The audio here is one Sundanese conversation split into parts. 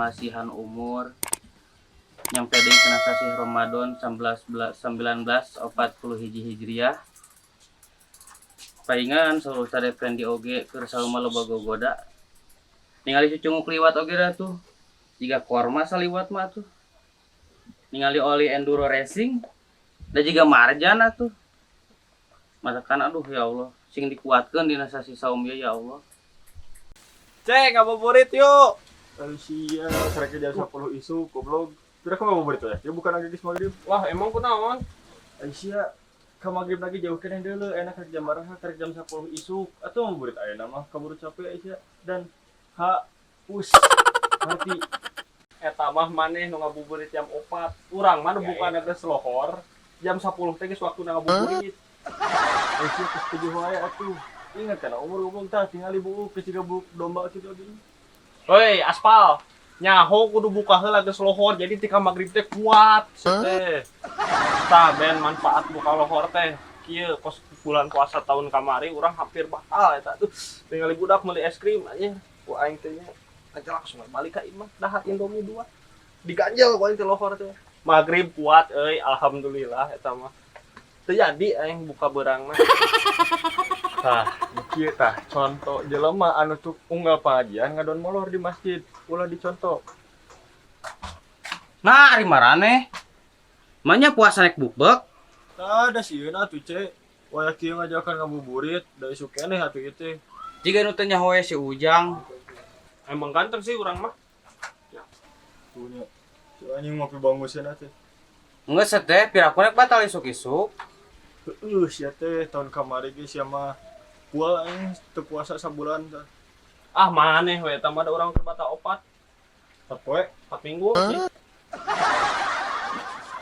Masihan umur nyampe deui kana sasih Ramadan 1941 Hijriah. Paingan saur Ustad Effendi oge keur saum loba gogoda. Ningali cucunguk liwat oge dah tuh. Jiga korma saliwat mah tuh. Ningali oli enduro racing da jiga marjan atuh. Masakan aduh ya Allah, sing dikuatkeun dina sasih saum ieu ya Allah. Cek, ngabuburit yuk. Sia, karek jam 10 isuk, goblok. Kira kamu ngabuburit ya? Ya bukan lagi geus maghrib. Wah, emang kunaon? Sia, ka maghrib lagi jauh keneh deuleu, enak karek jam baraha, karek jam 10 isuk. Atuh ngabuburit ayeuna mah kaburu capek sia dan haus. Ngerti? Eta mah maneh nu ngabuburit jam 4. Urang mah nu bukana geus lohor. Jam 10 teh geus waktuna ngabuburit. Sia geus tujuh wae atuh. Ingat kan umur goblok tah tingali buuk geus jiga buuk domba kitu lagi. Hoi, aspal. Nyaho kudu buka heula geus lohor jadi tika magrib teh kuat teh. Tah ben manfaat buka lohor teh. Kieu kos bulan puasa tahun kamari urang hampir batal eta tuh. Tingali budak meuli es krim anjing. Ku aing teh nya aja langsung balik ka imah dahar Indomie 2. Diganjel ku aing teh lohor teh. Magrib kuat euy, alhamdulillah eta mah. Teu jadi aing buka beurangna. Tah, kieu tah contoh jelema anu tuh unggal pengajian ngadon molor di masjid, ulah dicontoh. Nah, ari maraneh. Manya puasa rek bukbek? Tah da sieun atuh ce. Wayah kieu ngajakan ngabuburit, da isuk keneh atuh ieu teh. Jiga nu teu nyaho we si Ujang. Emang ganteng sih urang mah. Tuh nya. Si anjing mah pibanguseun teh. Geus teh piraku rek batal isuk-isuk. Heueuh sia teh tahun kamari ge sia mah pual aing teu puasa sabulan tah. Ah maneh we eta mah da urang keur batal 4 Sapoe 4 minggu sih.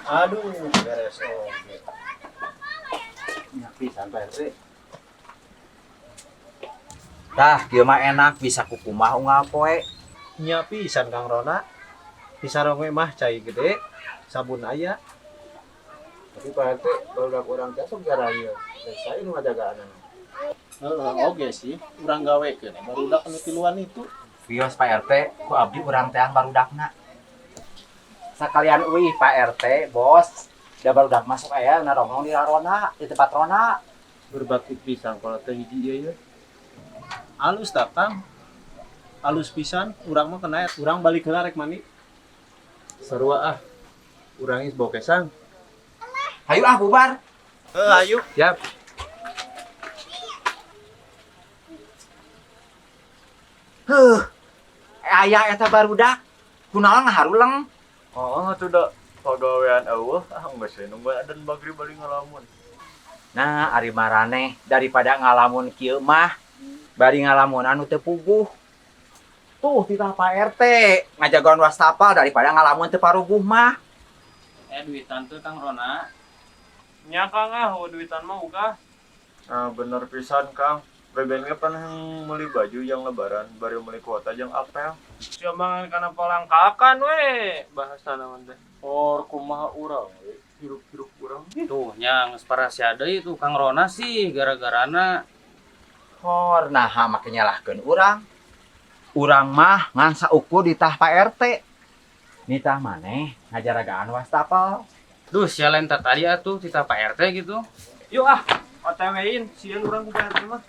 Aduh, beres oge. Nyapi sampai RT. Tah, kieu mah enak bisa kukumah unggal poe. Nya pisan Kang Rona. Disaronge mah cai gede, sabun aya. Tapi Pak RT barudak urang teh sok gara ieu. Dan saya nu ngajagaanana. Heeh, oge sih, urang gawekeun barudak anu tiluan itu. Wios Pak RT, ku abdi urang teang barudakna. Sakalian euy Pak RT, bos. Da barudak masuk aya narongrong di rarona, di tempat rona. Berbakti pisan kalau teh hiji ieu ya. Alus tah Kang. Alus pisan, urang mah kena urang balik heula rek mandi. Sarua ah. Urang geus bokesang. Hayu ah bubar. Heuh, ayo. Siap. Heuh. Aya eta barudak. Kunaon ngaharuleng? Oh, atuh da pagawean eueuh ah geus we nungguan adan magrib bari ngalamun. Nah, ari maraneh daripada ngalamun kieu mah bari ngalamun anu teu puguh. Tuh titah Pak RT ngajagoan wastafel daripada ngalamun teu paruguh mah. Duitan tuh Kang Rona. Nya Kang ah, duitan mah uga. Ah, bener pisan Kang. Beben ge pernah meuli baju yang lebaran, bari meuli kuota jeung apel. Sia mangan kana palangkakan we bahasa naon teh. Or kumaha urang we, hirup-hirup urang. Tuh nya geus parasia deui tuh Kang Rona sih gara-garana. Hor naha make nyalahkeun urang. Urang mah ngan saukur ditah Pak RT. Nitah maneh ngajaragaan wastafel. Duh, sia lain tadi atuh titah Pak RT gitu. Yuk ah, OTW-in sieun urang ku Pak RT mah.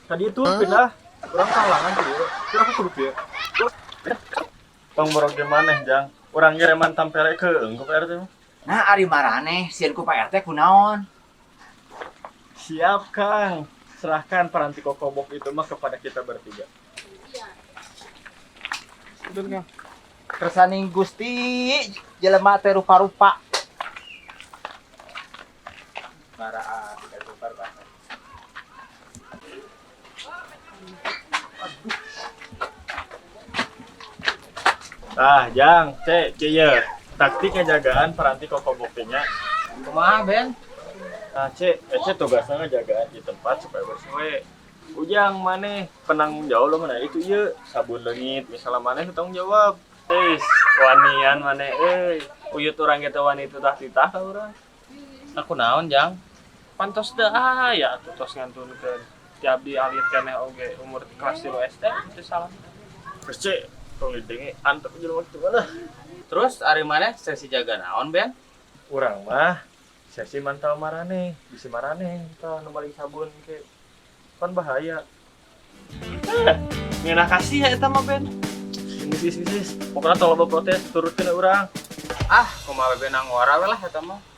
Tadi itu pindah urang kahalangan tadi. Kira aku kudu pieu. Tong borok ge maneh, Jang. Urang ge reman tampere keung ku Pak RT mah. Nah, ari maraneh sieun ku Pak RT kunaon? Siap, Kang. Serahkan peranti kokobok itu mah kepada kita bertiga. Betul Kang. Kersaning Gusti jelema teh rupa-rupa. Baraan bubar bahasa. Tah, Jang, C, C ye. Taktik ngejagaan peranti kokobok teh nya. Kumaha, Ben? Nah, C, C tugasnya ngejagaan di tempat supaya bersih we. Ujang maneh penanggung jawab lo mana itu ieu sabun leungit misalnya maneh nu tanggung jawab. Eis, wanian maneh euy. Uyut urang ge teh wani titah titah ka urang. Aku naon, Jang? Pantos teu aya atuh tos ngantunkeun. Ti abdi alit keneh oge umur kelas 3 SD teu salah. Kece, tong didenge antep jelema kitu mah lah. Terus ari maneh sesi jaga naon, Ben? Urang mah sesi mantau maraneh, bisi maraneh tah nu maling sabun ke. Kan bahaya. Ngeunah kasih ya eta mah, Ben. Geus geus geus. Pokoknya tong loba protes, turutkeun urang. Ah, kumaha Beben ngora we lah eta mah.